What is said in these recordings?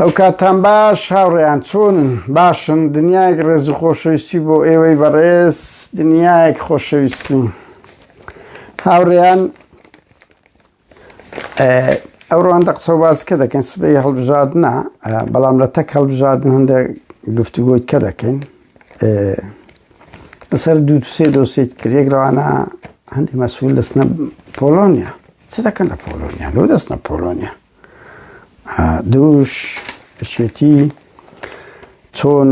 ئەوکاتتان باش هاوڕێیان چۆنن باشن دنیایەک ڕێز و خۆشەویستی بۆ ئێوەی بەڕێز دنیایەک خۆشەویستی هاوڕێیان ئەوڕۆ هەندە قسە و باس کە دەکەن سبەی هەڵبژاردنە بەڵام لە تەک هەڵبژاردن هەندێک گفتوگۆی کە دەکەین لەسەر دوو سێ دۆسێت کرد یەک لەوانە هەندێک مەسئول دەستنە پۆلۆنیا چ دەکەن لە پۆلۆنیا لۆ دەستنە پۆلۆنیا دووش یەکێتی چۆن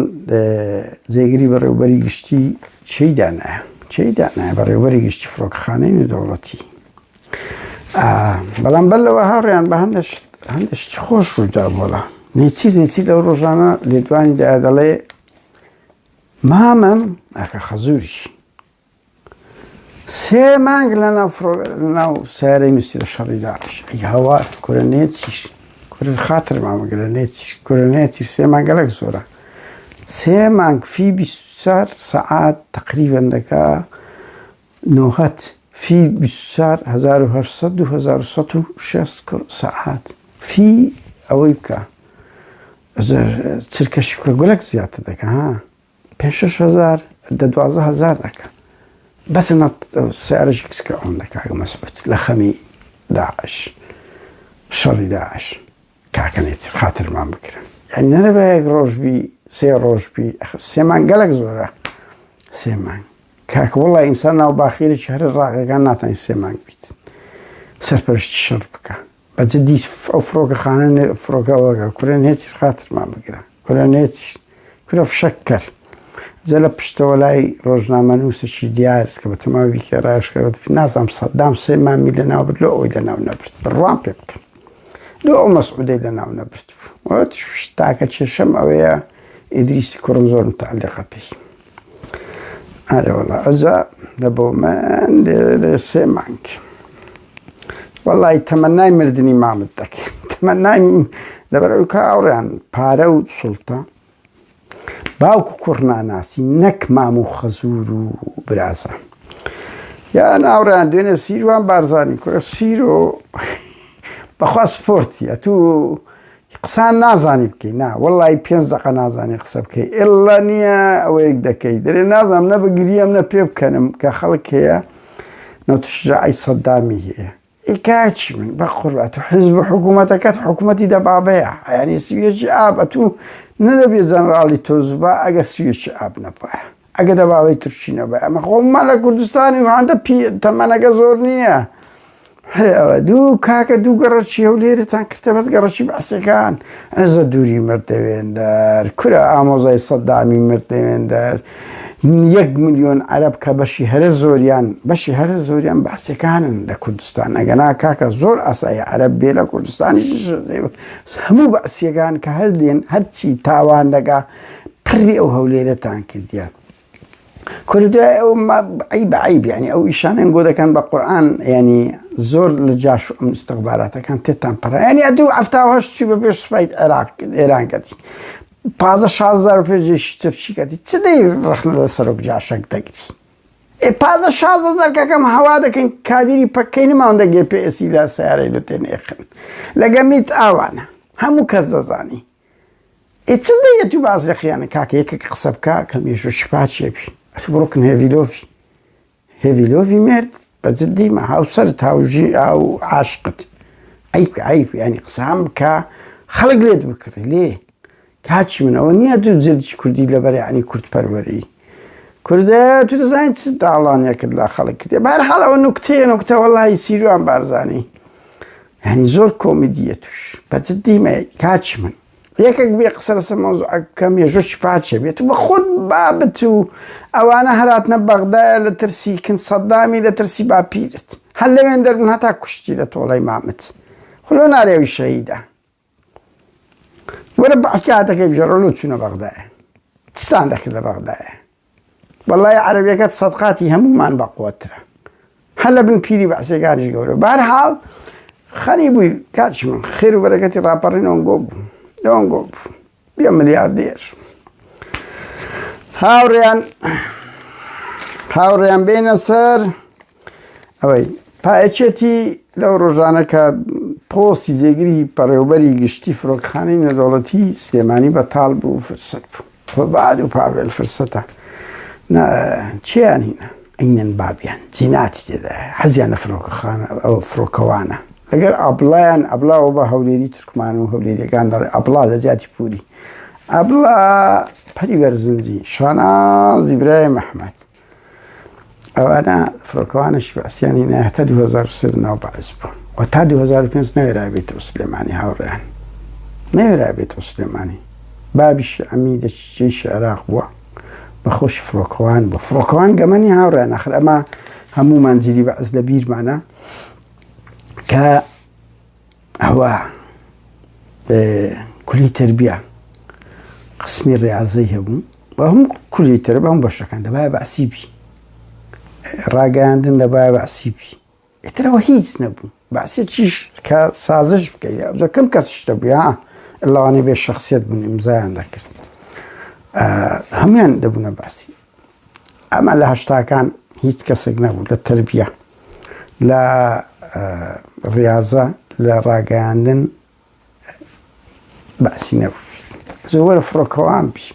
جێگری بەڕێوبەری گشتی چی دانایە چی دانایە بەڕێوبەری گشتی فڕۆکەخانەی نێودەوڵەتی بەڵام بەر لەوە هاوڕیان بە هەندێک هەندێک خۆش ڕوودا بۆڵە نێچیر نێچیر لەو ڕۆژانە لێدوانی دا دەڵێ مامم ئەکە خەزوری سێ مانگ لە ناو ناو سیارەی نووسی لە شەڕی داعش ئەی هاوار کورە نێچیر کورە خاتر مامەگرە نێچیر کورە نێچیر سێ مانگ گەلەک زۆرە سێ مانگ فی 24 سەعات تقریبا دەکا نۆهەت فی 24 1800 2160 سەعات فی ئەوەی بکە چرکە شوکە گولەک زیاتر دەکە ها پێ 6000 دە 12000 دەکە بەس سیارەی کچکە ئەوەندە کاکە مەسعود لە خەمی داعش شەڕی داعش کاکە نێچیر خاترمان بکرە یعنی نەدەبێ یەک ڕۆژ بی سێ ڕۆژ بی سێ مانگ گەلک زۆرە سێ مانگ کاکە وڵا ئینسان ناو باخیرێکی هەرە ڕاقەکان ناتوانین سێ مانگ بیت سەرپەرشتی شەڕ بکە بە جدی ئەو فڕۆکەخانە فڕۆکەوەگە کورە نێچیر خاترمان بگرە کورە نێچیر کورە فشەک کەر جا لە پشتەوە لای ڕۆژنامەنووسێکی دیار کە بە تەماوی بیکە ڕاوێژکار نازانم سەدام سێ مامی لە ناو برد لۆ ئەوی لە ناو نەبرد بڕوام پێ بکەن لۆ ئەو مەسعودەی لە ناو نەبرد بوو تاکە کێشەم ئەوەیە ئیدریسی کوڕم زۆر متعلقە پێی ئەرێ وەڵا ئەجا لە بۆ من دێ سێ مانگ وەڵی تەمەنای مردنی مامت دەکەین تەمەنای لەبەر ئەو کە ئاوڕیان پارە و سوڵتە باوک و کوڕ ناناسی نەک مام و خەزور و برازە یان ئاوڕیان دوێنێ سیروان بارزانی کوڕە سیرۆ بەخوا سپۆرتیە تو قسان نازانی بکەی نا وەڵی پێنج دەقە نازانی قسە بکەی ئللا نییە ئەوەیەک دەکەی دەرێ نازانم نە بگریم نە پێ بکەنم کە خەڵک هەیە نەوتشجاعی سەدامی هەیە ئی کاکی من بە قوربا تو حزب و حکوومەتەکەت حکوومەتی دەبابەیە یعنی سویەکی ئاب ئەتوو نەدەبێ جەنراڵی تۆزبا ئەگە سویەکی ئاب نەبایە ئەگە دەباوەی تورکی نەبایە ئەمە خۆمان لە کوردستانی هەندە تەمەنەکە زۆر نییە ئەوە دوو کاکە دوو گەڕەکی هەولێرتان کردە بەس گەڕەکی بەعسەکان ئەزە دووری مردەوێندەر کورە ئامۆزای سەدامی مردەوێندەر یەک ملیۆن عەرەب کە بەشی هەرە زۆریان بەشی هەرە زۆریان بەعسەکانن لە کوردستان ئەگەنا کاکە زۆر ئاسایی عەرەب بێ لە کوردستانیش هەموو بەعسیەکان کە هەر دێن هەرچی تاوان دەگا پڕی ئەو هەولێرەتان کردیە کورە دوای ئەو عیب عیب یعنی ئەو ئیشانەن گۆ دەکەن بە قورئان یعنی زۆر لە جاش و ئەم استخباراتەکان تێتان پەڕ یعنی ئەدوو 78 چی بە پێش سوپای عێراق ئێران کەتی پازە شازدە و پێش جێشی تورکی کەتی چ دەی ڕەخنە لە سەرۆک جاشەک دەگری ئێ پازە شازدە دەرکەکەم هەوا دەکەین کادیری پەکەی نماون دەگێ پێ ئێسی لە سیارەی لە تێنێخن لەگە میت ئاوانە هەموو کەس دەزانی ئێ چ دەیە تو باز لە خیانە کاکە یەکێک قسە بکە کە مێژوو شپاچێ بی ئەتو بڕۆکن هێڤیلۆڤی هێڤیلۆڤی مرد بە جدی مە هاوسەرت هاوژی ئاو عاشقت عیب عیب ینی قسان بکە خەڵک لێت بکڕی لێ کاچی منەوە نییە تو جلکی کوردی لەبەر ینی کورد پەروەری کوردە تو دەزانیت چ داڵانێکت لە خەڵک کردێ بار حاڵەوە نوکتەیە نوکتە وەڵی سیروان بارزانی یعنی زۆر کۆمیدیە توش بە جدی مە کاچی من یەکێک بێ قسە لەسەر مەوزوعەک بکە مێژووی پاچێ بێت و بە خۆت بابت و ئەوانە هەراتنە بەغدایە لە ترسی کن سەدامی لە ترسی باپیرت هەر لەوێن دەربوون هەتا کوشتی لە تۆڵەی مامت خلۆ نارێوی شەهیدە وەرە بە حکاتەکەی بژێڕۆ لۆ چوونە بەغدایە چتان دەکرد لە بەغدایە وەڵای عەرەبیەکەت سەدقاتی هەموومان بەقوەترە هەر لە بن پیری بەعسیەکانیش گەورە بارحاڵ خەنی بووی کاچ من خێر و بەرەکەتی ڕاپەڕین ئەونگۆ بوو ئەونگۆ بوو بیە ملیاردێر هاوڕێیان هاوڕێیان بێنە سەر ئەوەی پایەچێتی لەو ڕۆژانە کە پۆستی جێگری پەڕێوبەری گشتی فرۆکخانەی نێودەوڵەتی سلێمانی بەتاڵ بوو فرسەت بوو قوباد و پاڤێل فرسەتە نا چیان هینە ئەینەن بابیان جیناتی تێدایە حەزیان لە فرۆکەخانە ئەو فرۆکەوانە لەگەر ئابڵایان ئەبلاوە بە هەولێری تورکمان و هەولێریەکان دەڵێ ئەبڵا لە جیاتی پوری ئەبڵا پەری بەرزنجی شانازی برای محمد ئەوانە فڕۆکەوانش بەعسیانی نایە تا 2003 ناو بەعس بوو و تا 2005 نەوێرا بێتەوە سلێمانی هاوڕێیان نەوێرا بێتەوە سلێمانی بابیش ئەمیدە جێشی عێراق بووە بەخۆش فڕۆکەوان بوو فڕۆکەوان گەمەنی هاوڕێیان ئەخر ئەمە هەمومان جیلی بەعس لە بیرمانە کە ئەوە کولی تربیە قسمی ڕاضەی هەبوو بە هەموو کولی تر بە هەموو بەشەکان دەبایە بەعسی بی ڕاگەیاندن دەبایە بەعسی بی ئیترەوە هیچ نەبوو بەعسی چیش کە سازش بکەی کەم کەس شتە بوو ها لەوانەیە بێ شخصیت بوون ئیمزایان دەکرد هەمویان دەبوونە باسی ئەمە لە هەشتاکان هیچ کەسێک نەبوو لە تربیە لە ڕاضە لە ڕاگەیاندن بەعسی نەبوو زۆر فڕۆکەوان بی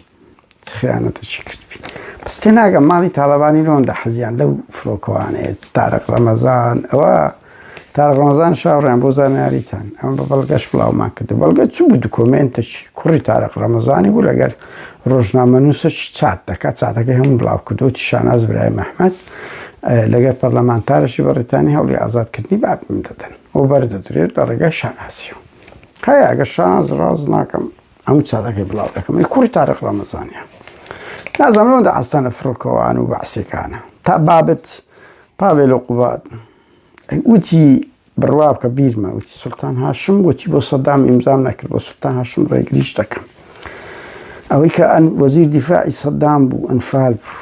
چ خیانەتەکی کردبی بەس تێناگەم ماڵی تاڵەبانی لۆندە حەزیان لەو فڕۆکەوانەیە تارق ڕەمەزان ئەوە تارق ڕەمەزان شاوڕیان بۆ زانیاریتان ئەمە بە بەڵگەش بڵاومان کرد بەڵگە چ بوو دکۆمێنتەکی کوڕی تارق ڕەمەزانی بوو لەگەر ڕۆژنامەنووسەکی چات دەکات چاتەکەی هەموو بڵاو کردەوە شاناز برای مەحمەد لەگەر پەرلەمانتارێکی بەڕیتانی هەوڵی ئازادکردنی بابم دەدەن و بەردەدرێت لە ڕێگای شانازیەوە هەیە ئەگەر شاناز ڕاز ناکەم هەموو چاتەکەی بڵاو دەکەم ئەی کوڕی تارق ڕەمەزانە نازانم لەوەندە ئاستانە فڕۆکەوان و بەعسیەکانە تا بابت پاڤێل و قوباد وتی بڕوا بکە بیرمە وتی سوڵتان هاشم وتی بۆ سەدام ئیمزام نەکرد بۆ سوڵتان هاشم ڕێگریش دەکەم ئەوەی کە ئەن وەزیر دیفاعی سەدام بوو ئەنفال بوو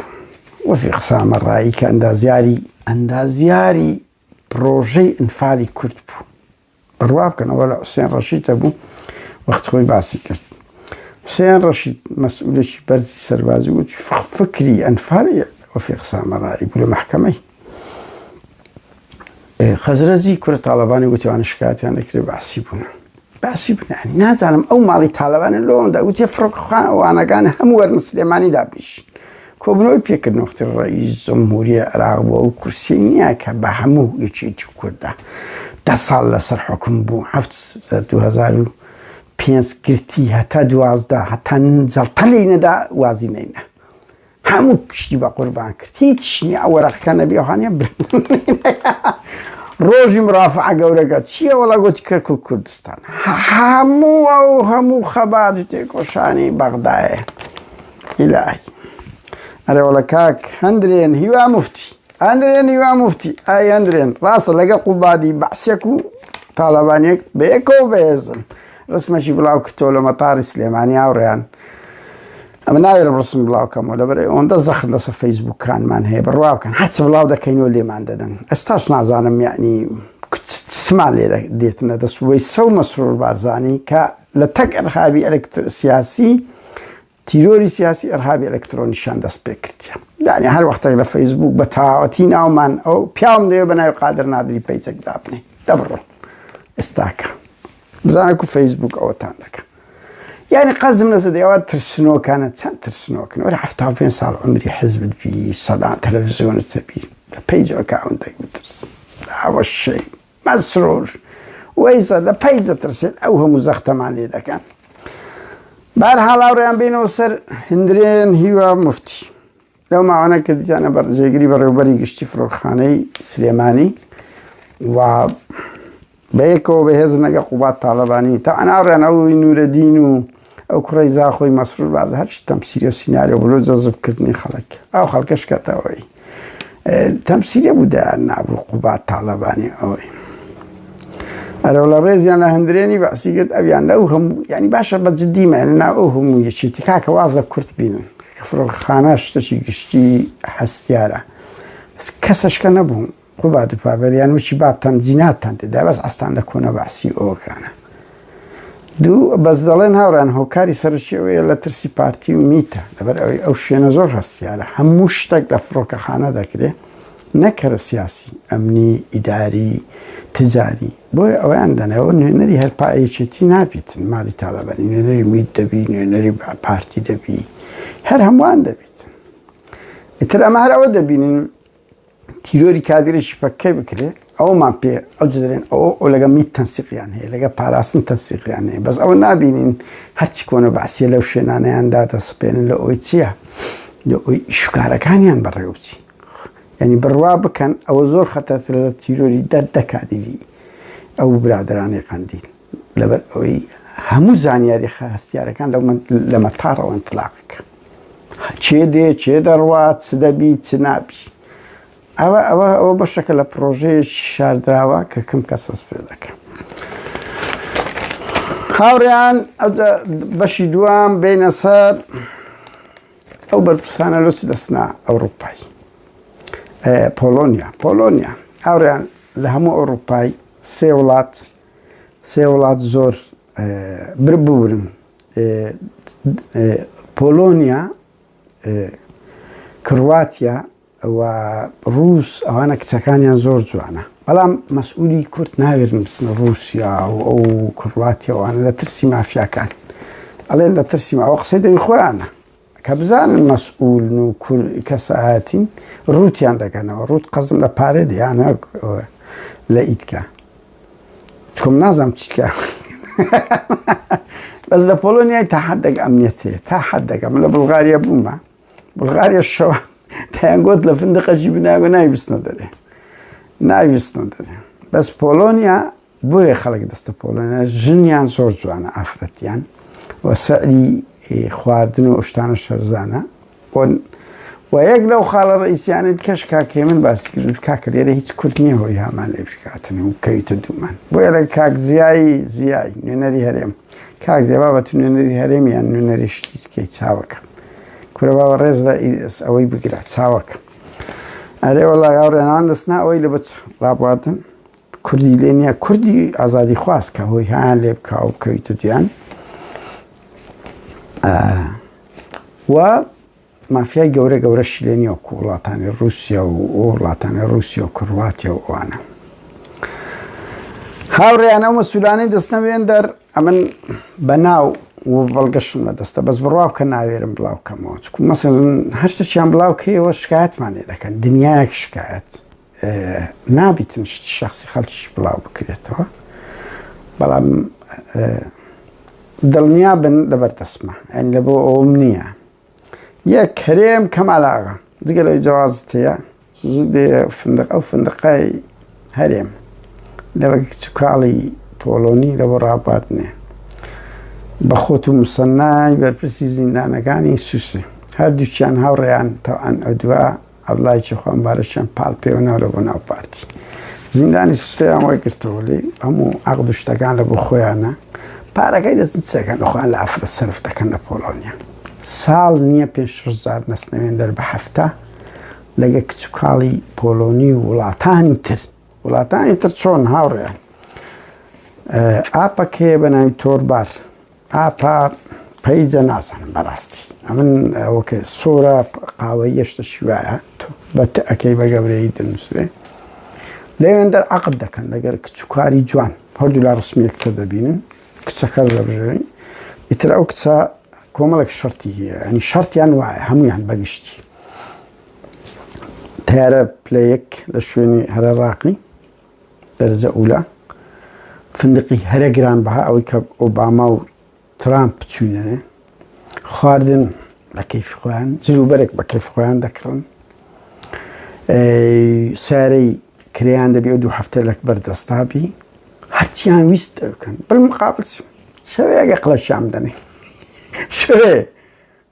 وەفی قسامە ڕایی کە ئەندازیاری ئەندازیاری پڕۆژەی ئەنفالی کورد بوو بڕوا بکەن ئەوە لە حوسێن ڕەشید هەبوو وەخت خۆی باسی کرد حوسێن ڕەشید مەسئولێکی بەرزی سەربازی وت فکری ئەنفالی وەفیق سامەڕایی بوو لە مەحکەمەی خەزرەجی کورە تاڵەبانی وتیوانە شکایەتیان دەکرێت باسی بوون باسی بوون یعنی نازانم ئەو ماڵی تاالبانە لۆندا وتێ فڕۆکخانەوانەکان هەموو وەرن سلێمانی دابیش کۆبوونەوەی پێکردن وەختی ڕەئیس جمهوری عێراق بووە و کورسی نییە کە بە هەموو یەکێتی کوردە دە ساڵ لەسەر حکوم بوو هەفت 2005 گرتی هەتا دوازدە هەتا جەڵتە لێی نەدا وازی نەینا هەموو شتی بە قوربان کرد هیچ نییە ئەو وەرەقەکە نەبی ئەوهانە ڕۆژی مرافعە گەورەکە چییە وەڵا گوتی کەرکوک کوردستان هەموو ئەو هەموو خەبات و تێکۆشانی بەغدایە ئیلاهی ئەرێ وەڵا کاک هەندرێن هیوا مفتی هەندرێن هیوا مفتی ئای هەندرێن ڕاستە لەگە قوبادی بەعسێک و تاڵەبانیەک بەیەکەوە بەهێزن ڕسمەکی بڵاو کردەوە لە مەتاری سلێمانی هاوڕێیان ئەمە ناوێرم ڕسم بڵاو کەمەوە لەبەر ئەوەندە زەخت لەسەر فەیسبوکانمان هەیە بڕوا بکەن هەرچ بڵاو دەکەینەوە لێمان دەدەن ئێستاش نازانم یعنی سمان لێ دێتنە دەست وەی سەو مەسرور بارزانی کە لە تەک ئەرهابی سیاسی تیرۆری سیاسی ئەرهابی ئەلکترۆنیشان دەست پێ کردیە دانی هەر وەختێک لە فەیسبوک بە تەواوەتی ناومان ئەو پیاوم دەوێ بە ناوی قادر نادری پەیجەک دابنێ دەبڕۆ ئێستاکە بزانە کو فەیسبوک ئەوەتان دەکە یعنی قەزم لەسەر ئەوە ترسنۆکانە چەند ترسنۆکن وەرە 75 ساڵ عمری حزبت بی سەدان تەلەڤزیۆنت هەبی لە پەیج ئەکاونتێک بترس ئەوە شەی مەسرور وەیسە لە پەیج دەترسێت ئەو هەموو زەختەمان لێ دەکەن بارحاڵ هاوڕێیان بینەوە سەر هندرێن هیوا مفتی لەو ماوانە کردیانە بەر جێگری بەڕێوبەری گشتی فڕۆکخانەی سلێمانی و بەیەکەوە بەهێز نەگە قوبات تاالبانی تا ئەناڕیان ئەوی نورەدین و ئەو کوڕی زاخۆی مەسرور باز هەرچی تەمسیرە سیناریۆ بلۆ جەزبکردنی خەڵک ئەو خەڵکەش کەتەوەی تەمسیرە بوو دایان نابوو قوباد تاڵەبانی ئەوەی ئەرەوە لە ڕێزیان لە هەندرێنی بەعسی گرت ئەویان لەو هەموو ینی باشە بە جدی مێنە ناو ئەو هەموو یەکێتی کاکە وازە کورت بینن کە فڕۆکەخانە شتێکی گشتی هەستیارە کەسەشکە نەبوو قوباد و پاڤێلیان وچی بابتان جیناتان تێدا بەس ئەستان لە کۆنە بەعسی ئەوەکانە دوو بەس دەڵێن هاوڕان هۆکاری سەرەکی ئەوەیە لە ترسی پارتی و میتە لەبەر ئەوەی ئەو شوێنە زۆر هەستیارە هەموو شتێک لە فڕۆکەخانە دەکرێ. نەکەرە سیاسی ئەمنی ئیداری تجاری بۆیە ئەویان دەنەوە نوێنەری هەر پایەکێتی نابیتن ماڵی تاڵەبانی نوێنەری میت دەبی نوێنەری پارتی دەبی هەر هەمووان دەبیت ئیتر ئەمە هەر ئەوە دەبینن تیرۆری کادرێکی پەکەی بکرێ ئەومان پێ ئەو دەرێن ئەو ئەو لەگە میت تەنسیقیان هەیە لەگە پاراستن تەنسیقیان هەیە بەس ئەوە نابینین هەرچی کۆنە بەعسیە لەو شوێنانیاندا دەسپێنن لە ئەوی چییە لە ئەوی ئیشکارەکانیان بەڕێوچی ینی بڕوا بکەن ئەوە زۆر خەتەرترە لە تیرۆری دەردەکادیری ئەو برادرانی قەندیل لەبەر ئەوەی هەموو زانیاری هەستیارەکان لە مەتاڕەوە انطلاقەکە چێ دێ چێ دەڕوا چ دەبی چ نابی ئەوە ئەوە ئەوە بەشەکە لە پرۆژەیەکی شاردراوە کە کەم کەس هەست پێ دەکە هاوڕیان بەشی دوام بینە سەر ئەو بەرپرسانە لۆ چ دەستنا ئەوروپای پۆلۆنیا پۆلۆنیا هاوڕیان لە هەموو ئەوروپای سێ وڵات سێ وڵات زۆر ببورن پۆلۆنیا کرواتیا و ڕووس ئەوانە کچەکانیان زۆر جوانە بەڵام مەسئولی کورد ناوێرن بچنە ڕووسیا و ئەو کرواتیا ئەوانە لە ترسی مافیاکان ئەڵێن لە ترسی ئەوە قسەی دەوی خۆیانە کە بزانن مەسئولن و کەسایەتین ڕووتیان دەکەنەوە ڕووت قەزم لە پارێ دیانە لە ئیتکە تکم نازانم چیتکە بەس لە پۆلۆنیای تا حدێک ئەمنیەت هەیە تا حدێک من لە بولغاریا بوومە بولغاریا شەوە دەیان گوت لە فندقەشی بناگە نایبستنە دەرێ نایبستنە دەرێ بەس پۆلۆنیا بۆیە خەڵک دەستە پۆلۆنیا ژنیان زۆر جوانە ئافرەتیان و سەری خواردن و شتانە شەرزانە و یەک لەو خاڵە ڕئیسیانەی کەش کاک هێمن باسی کرد کاکە لێرە هیچ کورد نییە هۆی هامان لێ بشکاتن و بکەویتە دوومان بۆیە لە کاک زیایی زیای نوێنەری هەرێم کاک زیا بابە تو نوێنەری هەرێم یان نوێنەری شتی بکەی چاوەکەم کورە بابە ڕێز لە ئەوەی بگرە چاوەکەم ئەرێ وەڵا هاوڕێنان دەستنا ئەوەی لە بچ ڕابواردن کوردی لێ نییە کوردی ئازادی خواست کە هۆی هەیان لێ بکا و بکەویتە دویان و مافیای گەورە گەورەشی لێ نییە وەکو وڵاتانی ڕووسیا و وڵاتانی ڕووسیا و کرواتیا و ئەوانە. هاوڕێیان ئەو مەسولانەی دەستنە وێندەر ئەمن بە ناو و بەڵگەشم لە دەستە بەس بڕوا بکە ناوێرم بڵاو کەمەوە چکو مەسەن هەشتێکیان بڵاو کەیەوە شکایەتمان لێ دەکەن دنیایەک شکایەت نابیتن شتی شخصی خەڵکیش بڵاو بکرێتەوە بەڵام دڵنیا بن لەبەر دەستمە ئەن لە بۆ ئەوم نییە یەک هەرێم کەمال ئاغا جگە لەوەی جەوازت هەیە زوو دێ فندق ئەو فندقای هەرێم لە وەک چکاڵی پۆلۆنی لە بۆ ڕابواردنێ بە خۆت و مسەنای بەرپرسی زیندانەکانی سوسێ هەردووکیان هاوڕێیان تەوان ئەو دوا عەبدوڵای خوا مبارەکیان پاڵ پێوە ناو لە بۆ ناو پارتی زیندانی سوسەیان وەرگرتەوە لێ هەموو عەقد و شتەکان لە بۆ خۆیانە پارەکەی دەچن چەکەن لە خۆیان لە ئافرەت سەرف دەکەن لە پۆڵۆنیا ساڵ نییە پێ شەش نەستنەوێن دەر بە هەفتە لەگە کچ و کاڵی پۆلۆنی و وڵاتانی تر وڵاتانی تر چۆن هاوڕێیان ئاپەک هەیە بە ناوی تۆربار ئاپا پەیجە نازانم بەڕاستی ئەمن ئەوکە سۆرە قاوەیە شتە شیوایە بە ئەەکەی بە گەورەی دەنووسرێ لەوێندەر عقد دەکەن لەگەر کچوکاری جوان هەردوو لا ڕسمیەکتر دەبینن کچەکە دەبژێرین ئیتر ئەو کچە کۆمەڵێک شەرتی هەیە ئەنی شەرتیان وایە هەمویان بەگشتی تارە پلەیەک لە شوێنی هەرە ڕاقی دەرەجە ئولا فندقی هەرە گران بەها ئەوەی کە ئۆباما و ترامپ چوینەێ خواردن بە کەیف خۆیان جلوبەرێک بە کەیف خۆیان دەکڕن سارەی کرێیان دەبی ئەو دوو هەفتە لە بەردەستابی هەرچیان ویست بکەن بالمقابل شەوەیەگە قڵەشیان دەنێ شەوێ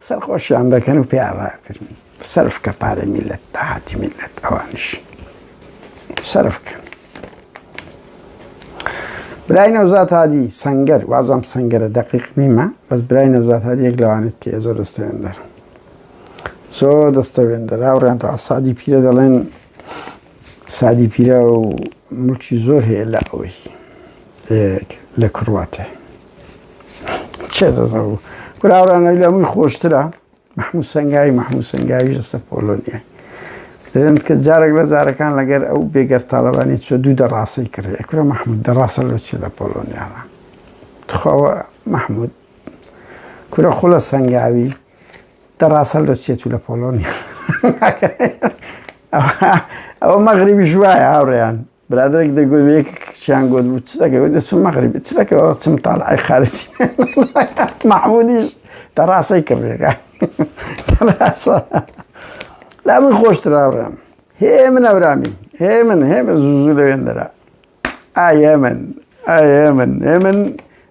سەرخۆشیان دەکەن و پێیان ڕاگرن سەرف کە پارەی میلەت داهاتی میلەت ئەوانش سەرف کە برای نەوزاد هادی سەنگەر وازم سەنگەرە دقیق نیمە بەس برای نەوزاد هادی یەک لەوانێت کە زۆر دەستەوێندەر زۆر دەستەوێندەر هاوڕیان تا سادی پیرە دەڵێن سادی پیرە و ملکی زۆر هەیە لە ئەوەی لە کڕواتێ چێزەزە بوو کوراوڕانەوەی لە هەمووی خۆشترە مەحموود سەنگاوی مەحموود سەنگاویش دەستە پۆلۆنیای. دەرێن کە جارێک لە جارەکان لەگەر ئەو بێگەر تاالبانی چوە دوو دەڕاستەی کرد ئەکرە مححمود دەڕاستە لۆ چێ لە پۆلۆنیاڕە تخواوە مححمود کورە خولە سەنگاوی دەڕاستە لۆ چێت و لە پۆلۆنیا ئەوە مەغریبی ژوایە هاوڕێیان برادەرێک دەگوت یەک کچیان گوت بوو چ دەکەی دەچم مەغریبی چ دەکەی وەڵا چم تاڵعی خارجی مەحمودیش تەڕاسەی کڕیەکە تەڕاسە لا من خۆشتر هاوڕێم هێ من ئەورامی هێ من هێ من زوو زوو لەوێن دەرا ئای من ئای من هێ من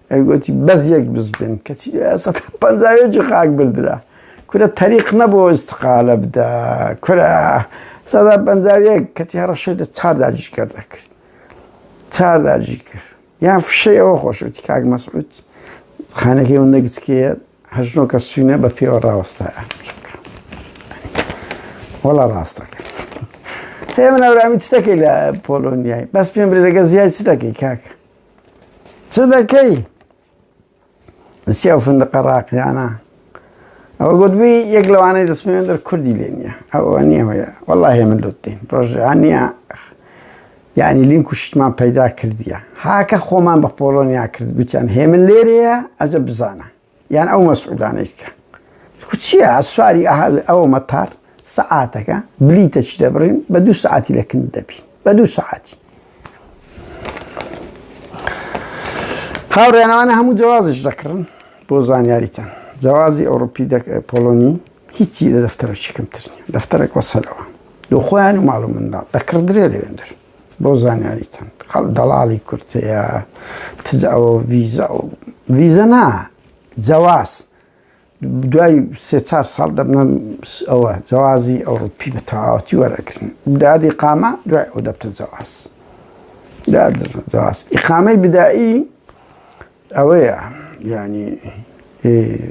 ئەی گوتی بەس یەک بزبن کەچی 150 خاک بردرا کورە تەریق نەبوو ئیستقالە بدە کورە 151 کەچی هەڕەشەی لە چار داگیرکەر دەکرد چار داگیرکەر یان فشەی ئەوە خۆشوتی کاک مەسعود خانەکەی ئەوەندە گچکەیە هەژنۆ کە سوینە بە پێوە ڕاوەستایە وەڵا ڕاستەکە هەیە من ئەورامی چ دەکەی لە پۆلۆنیای بەس پێم برێ لەگە زیای چ دەکەی کاکە چ دەکەی چی ئەو فندقە ڕاقیانە ئەوە گوتبووی یەک لەوانەی دەستمێن دەر کوردی لێ نییە ئەوە نییە هەیە وەڵڵاهی من لۆت دێن ڕۆژانە یعنی لینک و شتمان پەیدا کردیە هاکە خۆمان بە پۆلۆنیا کرد گوتیان هێمن لێرەیە ئەجە بزانە یان ئەو مەسعودانەی کە چییە سواری ئەوە مەتار سەعاتەکە بلیتە چی دەبڕین بە دوو سەعاتی لە کن دەبین بە دوو سەعاتی هاوڕێنەوانە هەموو جوازش دەکڕن بۆ زانیاریتان جوازی ئەوروپی پۆلۆنی هیچی لە دەفتەرەکی کەمتر نیە دەفتەرێک وەسەرەوە لۆ خۆیان و ماڵ و منداڵ دەکڕدرێ لەوێندر بۆ زانیاریتان خەڵ دەڵاڵی کورتەیە تج ئەوە ڤیزا و ڤیزە نا جەواز دوای سێ چار ساڵ دەبنە ئەوە جەوازی ئەوروپی بە تەواوەتی وەرەگرن دادی قامە دوای ئەو دەبتە جەواز جەواز ئیقامەی بدایی ئەوەیە یعنی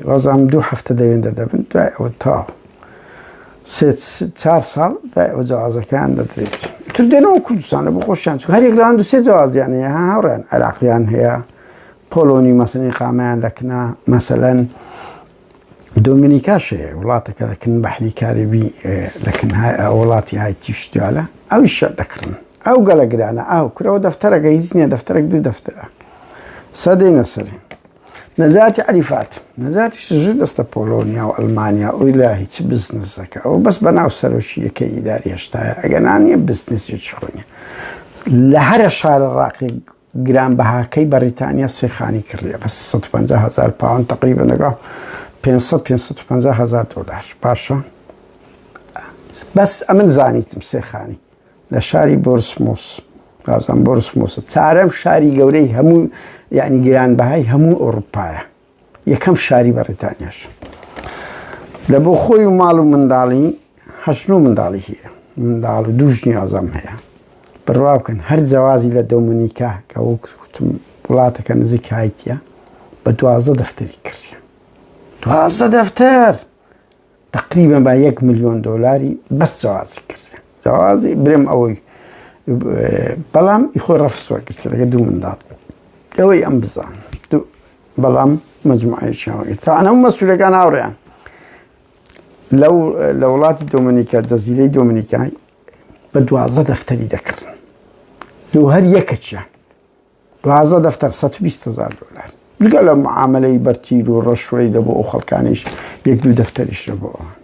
وازام دوو هەفتە دەوێن دەردەبن دوای ئەوە تەواو سێ چار ساڵ دوای ئەو جوازەکەیان دەدرێت تر دێنەوە کوردستانە بۆ خۆشیان چون هەرێک لەوان دو سێ جوازیان هەیە هاوڕێن عێراقیان هەیە پۆلۆنی مەسەنی قامیان لەکنا مەسەلەن دۆمینیکاش هەیە وڵاتەکە لەکن بەحری کاریبی لەکن وڵاتی هایتی شتیالە ئەویش دەکڕن ئەو گەلە گرانە ئاو کورەوە دەفتەرەکە هیچ نییە دەفتەرێک دوو دەفتەرە سەدەی نەسەری نەجاتی عەریفات نەجاتیش زوو دەستە پۆلۆنیا و ئەلمانیا و ئیلاهی چ بزنسەکە ئەو بەس بەناو سەرۆکی یەکەی ئیداری هێشتایە ئەگەر نییە بزنسی چ خۆنیە لە هەرە شارە ڕاقی گرانبەهاکەی بەڕیتانیا سێ خانی کڕیە بە 350 هزار پاوەند تقریبا لەگەڵ 500 550 هزار دلار باشە بەس ئەمن زانیتم سێ خانی لە شاری بۆرسمۆس بازم بۆرسمۆسە چارەم شاری گەورەی هەموو یعنی گرانبەهای هەموو ئەوروپایە یەکەم شاری بەڕیتانیاش لە بۆ خۆی و ماڵ و منداڵی هەشت منداڵی هەیە منداڵ و دوو ژنی ئازام هەیە بڕوا بکەن هەر جەوازی لە دۆمنیکا کە وەک وتم وڵاتەکە نزیک هایتیە بە 12 دەفتەری کردیە 12 دەفتەر تقریبا بە یەک ملیۆن دۆلاری بەس جەوازی کرد جەوازی برێم ئەوەی بەڵام خۆی ڕەفس وەرگرت لەگە دوو منداڵ ئەوەی ئەم بزان بەڵام مجموعەیەکیان وەرگرت تا ئەم مەسوولەکان هاوڕێیان لەو لە وڵاتی دۆمنیکا جەزیرەی دۆمنیکای بە 12 دەفتەری دەکردن لۆ هەر یەکەکیان 12 دەفتەر 120 هزار دلار جگە لە معاملەی بەرتیل و ڕەشوەی لە بۆ ئەو خەڵکانیش یەک دوو دەفتەریش لە بۆ ئەوان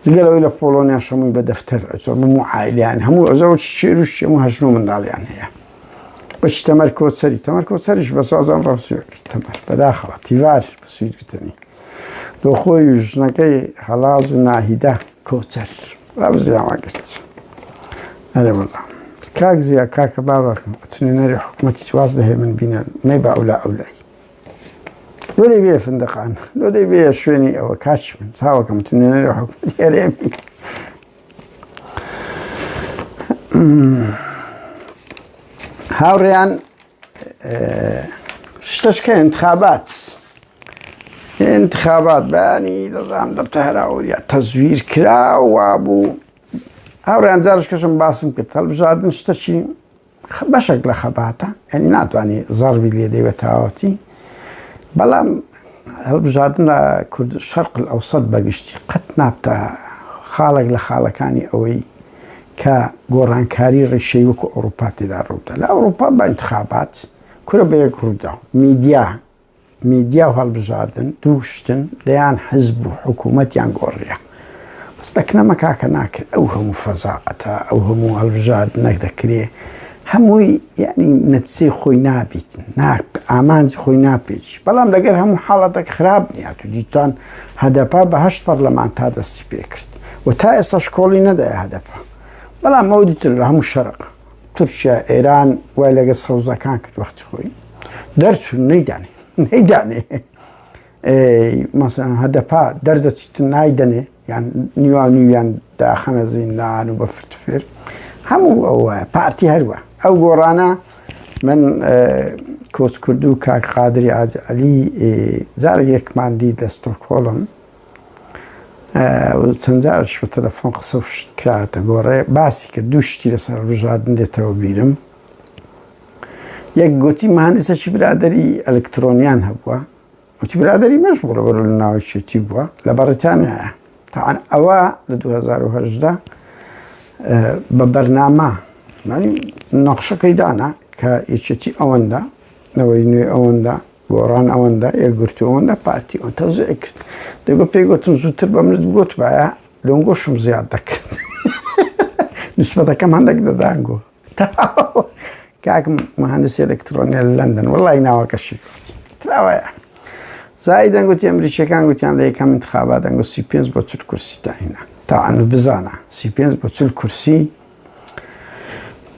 جگە لەوەی لە پۆڵۆنیا شەمووی بە دەفتەر ئەچۆ بمو عایلیان هەموو ئەزەوە شێر و شێم و هەژن و منداڵیان هەیە بەچ تەمەر کۆچەری تەمەر کۆچەریش بە سازان ڕەفسی کرد تەمەر بەداخەوە تیوار بە سوید گوتنی لۆ خۆی و ژنەکەی هەڵاز و ناهیدە کۆچەر ڕەفزیان گرت ئەرێ وەڵا کاک زیا کاکە بابەکەم ئەتنوێنەری حکوومەتی واز لە هێمن بینە مەی بە ئەولا ئەولای لۆ دەی بێ فندقان لۆ دەی بێ شوێنی ئەوە کاچ من چاوەکەم تو نوێنەری حکومەتی هەرێمی هاوڕێیان شتەشکە انتخابات انتخابات بەیانی دەزانم دەبتە هەراوریا تەزویر کرا وابوو هاوڕێیان جارش کەشم باسم کرد هەڵبژاردن شتەکی بەشێک لە خەباتە یعنی ناتوانانی زەڕبی لێ دەی بە تەواوەتی بەڵام هەڵبژاردن لە کورد شەرق ئەوسەد بەگشتی قەت نابتە خاڵێک لە خاڵەکانی ئەوەی کە گۆڕانکاری ڕیشەی وەکو ئەوروپا تێدا ڕووبدا. لە ئەوروپا بە ئینتخابات کورە بە یەک ڕوودا میدیا میدیا و هەڵبژاردن دوو شتن دەیان حزب و حکوومەتیان گۆڕیە بەس دەکنەمە کاکە ناکرێت ئەو هەموو فەزاعەتە ئەو هەموو هەڵبژاردنەک دەکرێ هەمووی یعنی نەتسەی خۆی نابیت ئامانج خۆی ناپێچ بەڵام لەگەر هەموو حاڵەتێک خراپ نییە تو دیتان هەدەپە بە هەشت پەرلەمانتار دەستی پێکرد و تا ئێستاش کۆڵی نەدایە هەدەپە بەڵام ئەو دیتر لە هەموو شەرق تورکیا ئێران وای لەگە سەوزەکان کرد وەختی خۆی دەرچوون نەیدانێ نەیدانێ مەسەن هەدەپا دەردەچیت نایدەنێ یان نیوان نیویان داخەنە زیندان و بە فرتفێر هەموو ئەوە پارتی هەروە ئەو گۆڕانە من کۆچکردو کاک قادری ئاج عەلی جارێک یەکمان دیت لە ستۆکهۆڵم چەند جارش بە تەلەفۆن قسە و شت کراتە گۆڕێ باسی کرد دوو شتی لەسەر هەڵبژاردن دێتەوە بیرم یەک گوتی مهندسێکی برادری ئەلکترۆنیان هەبووە وتی برادری مەش بوو لەبەر لە ناوەکێتی بووە لە بەڕیتانیایە تاوان ئەوە لە 2010 بە بەرنامە نەخشەکەی دانا کە یەکێتی ئەوەندە نەوەی نوێ ئەوەندە گۆڕان ئەوەندە یەکگرتوو ئەوەندە پارتی ئەو تەوزیع کرد دەگۆ پێی گوتم زووتر بە منت بگوتبایە لۆنگۆشم زیاد دەکرد نسبەتەکەم هەندێک دەدانگۆ کاک مهندسی ئەلکترۆنیە لە لەندەن وەڵی ناوەکەشی کرد تراوەیە زای دەنگوتی ئەمریکیەکان گوتیان لە یەکەم انتخابات دەنگۆ 35 بۆ 40 کورسی تاهینا تاوان بزانە 35 بۆ 40 کورسی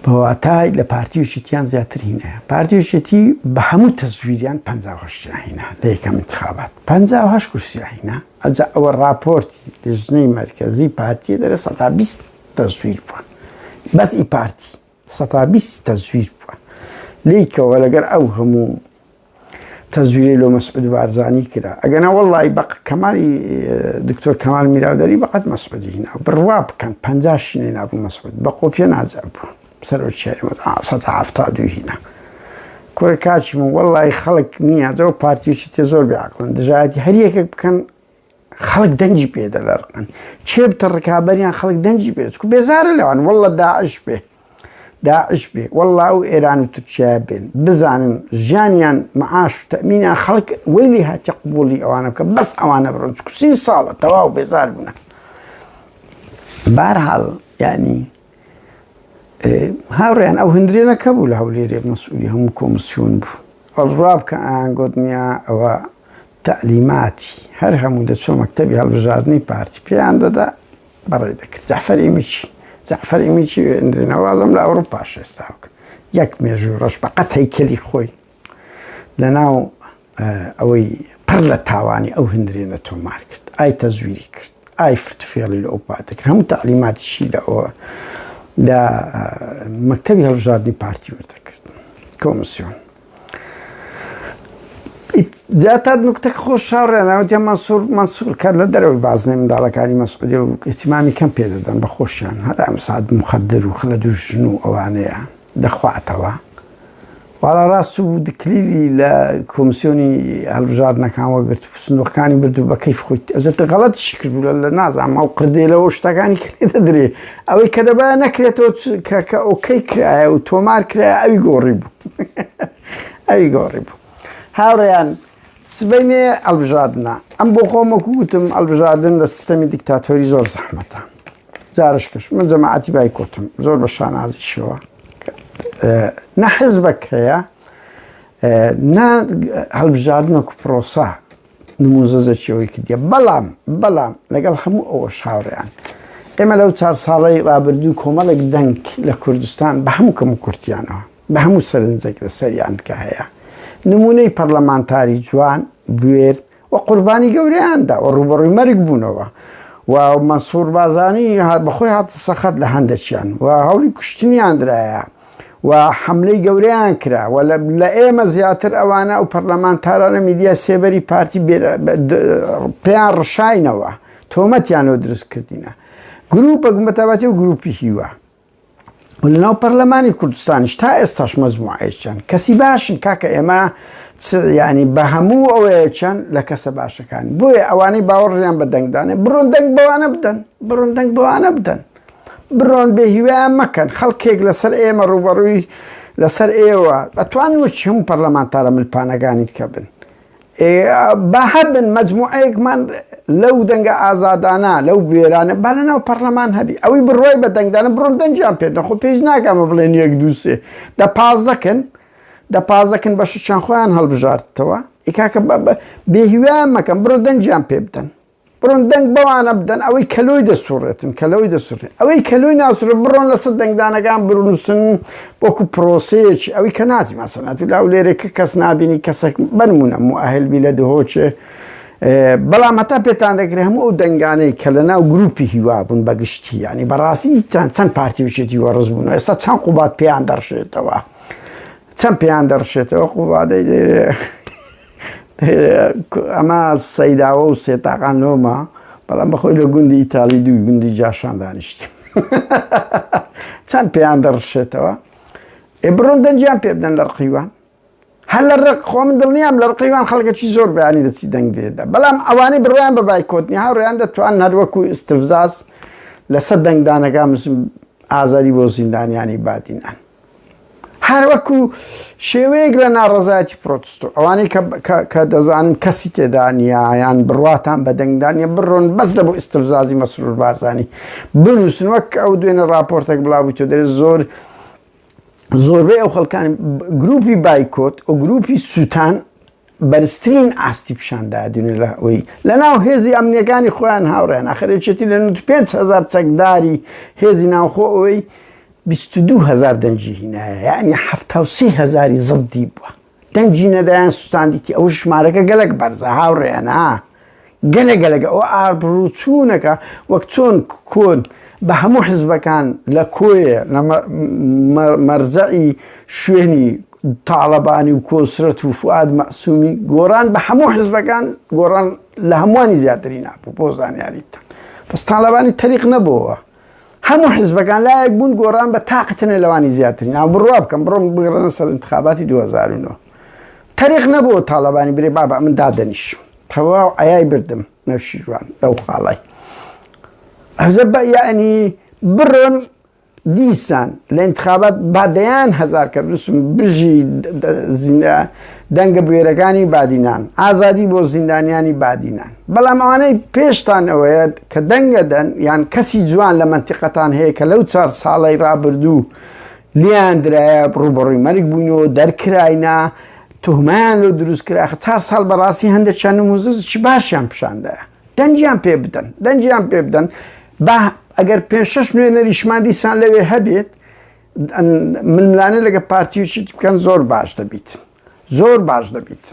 بە واتای لە پارتی و یەکێتیان زیاتر هینایە پارتی و یەکێتی بە هەموو تەزویریان 58 هینا لە یەکەم انتخابات 58 کورسیان هینا ئەجا ئەوە راپۆرتی لژنەی مەرکەزی پارتی دەرێ 120 تەزویر بووە بەس ئی پارتی 120 تەزویر بووە لیکەوە لەگەر ئەو هەموو تەزویرەی لۆ مەسعود بارزانی کرا ئەگەنا وەڵی بەق کەمالی دکتۆر کەمال میراودەری بەقەت مەسعودی هینا بڕوا بکەن پەنجا شینەی نابوو مەسعود بە قۆپیە ناجا بوو سەرۆکی هەرێم 172 هینا کوڕە کاکی من وەڵی خەڵک نییە زۆر پارتیشی تێ زۆر بێ عەقڵن دژایەتی هەر یەکێک بکەن خەڵک دەنگی پێ دەلەرقن چێ بتە ڕکابەریان خەڵک دەنگی پێ چکو بێزارە لەوان واللە داعش بێ داعش بێ واللە ئەو ئێران و تورکیا بێن بزانن ژیانیان معاش و تەمینیان خەڵک وەیلی هاتیە قبوڵی ئەوانە بکە بەس ئەوانە بڕۆن چکو سی ساڵە تەواو بێزار بوونە بارحاڵ یعنی هاوڕێیان ئەو هەندرێنە کە بوو لە هەولێرێ مەسئولی هەموو کۆمسیۆن بوو ئەڵڕا بکە ئەیان گوت نییە ئەوە تەعلیماتی هەر هەموو دەچۆ مەکتەبی هەڵبژاردنی پارتی پێیان دەدا بەڕێ دەکرد جەعفەر ئیمیچی جەعفەر ئیمیچی هەندرێنە وازم لە ئەوروپاش ئێستا یەک مێژوو ڕەش بەقەت هەیکەلی خۆی لەناو ئەوەی پڕ لە تاوانی ئەو هندرێنە تۆمار کرد ئای تەزویری کرد ئای فرتفێڵی لە ئەو پارتە کرد هەموو تەعلیماتیشی لە ئەوە لە مەکتەبی هەڵبژاردنی پارتی وەردەکرد کۆمسیۆن زیاتر نکتە خۆش هاوڕێناوتیا مەنسوور مەنسوور کار لە دەرەوەی بازنەی منداڵەکانی مەسعودی و اهتمامی کەم پێ دەدەن بە خۆشیان هەتا ئەم ساعت مخدر و خلە دوو ژن و ئەوانەیە دەخواتەوە واڵا ڕاست چوو کلیلی لە کۆمسیۆنی هەڵبژاردنەکان وەگرت و سندوقەکانی برد و بە کەیف خۆی ئەزەتە غەڵەتیشی کرد لە نازانم ئەو قردێلەوە شتەکانی کرێ دەدرێ ئەوەی کە دەبایە نەکرێتەوە کە کە ئۆکەی کرایە و تۆمار کرایە ئەوی گۆڕی بوو ئەوی گۆڕی بوو هاوڕێیان سبەینێ ئەلبژاردنە ئەم بۆ خۆم وەکو گوتم ئەلبژاردن لە سیستەمی دیکتاتۆری زۆر زەحمەتە جارش کەش من جەماعەتی بایکۆتم زۆر بە شانازیشەوە نە حزبەک هەیە نا هەڵبژاردنەک و پرۆسە نموزەزەکی ئەوەی کردیە بەڵام بەڵام لەگەڵ هەموو ئەوە شاوڕیان ئێمە لەو چار ساڵەی ڕابردوو کۆمەڵێک دەنگ لە کوردستان بە هەموو کەم و کورتیانەوە بە هەموو سەرنجێک لەسەریان کە هەیە نمونەی پەرلەمانتاری جوان بوێر و قوربانی گەورەیان دا و ڕووبەڕووی مەرگ بوونەوە و مەنسوور بازانی بەخۆی هاتە سەخەت لە هەندەکیان و هەوڵی کوشتنیان درایە و حملەی گەورەیان کرا و لە ئێمە زیاتر ئەوانە ئەو پەرلەمانتارانە میدیا سێبەری پارتی پێیان ڕشاینەوە تۆمەتیانەوە دروست کردینە گروپێک بەتابەتی و گروپی هیوا و لەناو پەرلەمانی کوردستانیش تا ئێستاش مەجموعەیەکیان کەسی باشن کاکە ئێمە ینی بە هەموو ئەوەیەکیان لە کەسە باشەکان بۆیە ئەوانەی باوەڕیان بە دەنگدانێ بڕۆن دەنگ بەوانە بدەن بڕۆن دەنگ بەوانە بدەن. بڕۆن بێ هیوایان مەکەن خەڵکێک لەسەر ئێمە ڕووبەڕووی لەسەر ئێوە ئەتوان وچ هەموو پەرلەمانتارە ملپانەکانی کە بن با هەبن مەجموعەیەکمان لەو دەنگە ئازادانە لەو بوێرانە با لە ناو پەرلەمان هەبی ئەوەی بڕوای بە دەنگدانە بڕۆن دەنگیان پێ بدەن خۆ پێویست ناکەمە بڵێن یەک دوو سێ دە پازدەکن دە پازدەکن بەشێکیان خۆیان هەڵبژاردتەوە ئی کاکە بێهیوایان مەکەن بڕۆ دەنگیان پێ بدەن بڕۆن دەنگ بەوانە بدەن ئەوەی کە لۆی دەسوڕێتن کە لەوەی دەسوڕێت ئەوەی کە لۆی ناسوڕێت بڕۆن لەسەر دەنگدانەکان بنووسن وەکو پرۆسەیەکی ئەوەی کە ناچی ماسەنات و لاو لێرە کە کەس نابینی کەسێک بەنمونە مؤهل بی لە دهۆچێ بەڵام هەتا پێتان دەکرێت هەموو ئەو دەنگانەی کە لە ناو گروپی هیوا بوون بەگشتی ینی بەڕاستی چەند پارتی وچێتی وەڕز بوون ئێستا چەند قوبات پێیان دەڕشێتەوە چەند پێیان دەڕشێتەوە قوبادەی دێرێ ئەمە سەیداوە و سێتاقان لۆمە بەڵام بەخۆی لە گوندی ئیتالی دوو گوندی جاشان دانیشتی چەند پێیان دەڕشێتەوە ئێ بڕۆن دەنگیان پێ بدەن لە ڕقیوان هەر لە ڕق خۆ من دڵنیام لە ڕقیوان خەڵکەکی زۆر بەیانی دەچی دەنگ دێدا بەڵام ئەوانەی بڕیان بە بایکۆت نیە هاوڕێیان دەتوان هەروەکو ئیستفزاز لەسەر دەنگدانەکان ئازادی بۆ زیندانیانی بادینان هەر وەکو شێوەیەک لە ناڕەزایەتی پرۆتستۆ ئەوانەی کە دەزانن کەسی تێدا نییە یان بڕواتان بە دەنگدان نیە بڕۆن بەس لە بۆ ئیستفزازی مەسرور بارزانی بنووسن وەک ئەو دوێنێ راپۆرتێک بڵاوبوویتەوە دەرێ زۆر زۆربەی ئەو خەڵکانی گروپی بایکۆت و گروپی سووتان بەرزترین ئاستی پیشاندا دوێنێ لە ئەوەی لەناو هێزی ئەمنیەکانی خۆیان هاوڕێن ئەخر یەکێتی لە 95 هەزار چەکداری هێزی ناوخۆ ئەوەی 22 هەزار دەنگی هینایە یعنی 73 هەزاری زەدی بووە دەنگی نەدایان سوستاندیتی ئەو ژمارەکە گەلک بەرزە هاوڕێیان ها گەلە گەلەکە ئەو ئابڕووچوونەکە وەک چۆن کۆن بە هەموو حزبەکان لە کۆیە لە مەرجەعی شوێنی تاڵەبانی و کۆسرەت و فوئاد مەعسومی گۆڕان بە هەموو حزبەکان گۆڕان لە هەمووانی زیاتری نابوو بۆ زانیاریتان بەس تاڵەبانی تەریق نەبووە هەموو حزبەکان لایەک بوون گۆڕان بە تاقتنە لەوانی زیاتری ناو بڕوا بکەم بڕۆم بگەڕێنە سەر انتخاباتی 2009 تەریق نەبوو تاڵەبانی برێ بابا من دادەنیشم تەواو عیای بردم نەوشیروان لەو خاڵای ئەوجە بە یعنی بڕۆن دیسان لە انتخابات با دەیان هەزار کە بنووسم بژی دەنگە بوێرەکانی بادینان ئازادی بۆ زیندانیانی بادینان بەڵام ئەوانەی پێشتان ئەوەیە کە دەنگە دەن یان کەسی جوان لە مەنتیقەتان هەیە کە لەو چار ساڵەی ڕابردوو لیان درایە ڕوبەڕووی مەرگ بووینەوە دەرکراینا تهمەیان لۆ دروست کرا چار ساڵ بەڕاستی هەندێکیان نموزەی باشیان پیشاندایە دەنگیان پێ بدەن دەنگیان پێ بدەن با ئەگەر پێ شەش نوێنەریشمان دیسان لەوێ هەبێت ململانێ لەگە پارتیوچی بکەن زۆر باش دەبیت زۆر باش دەبیت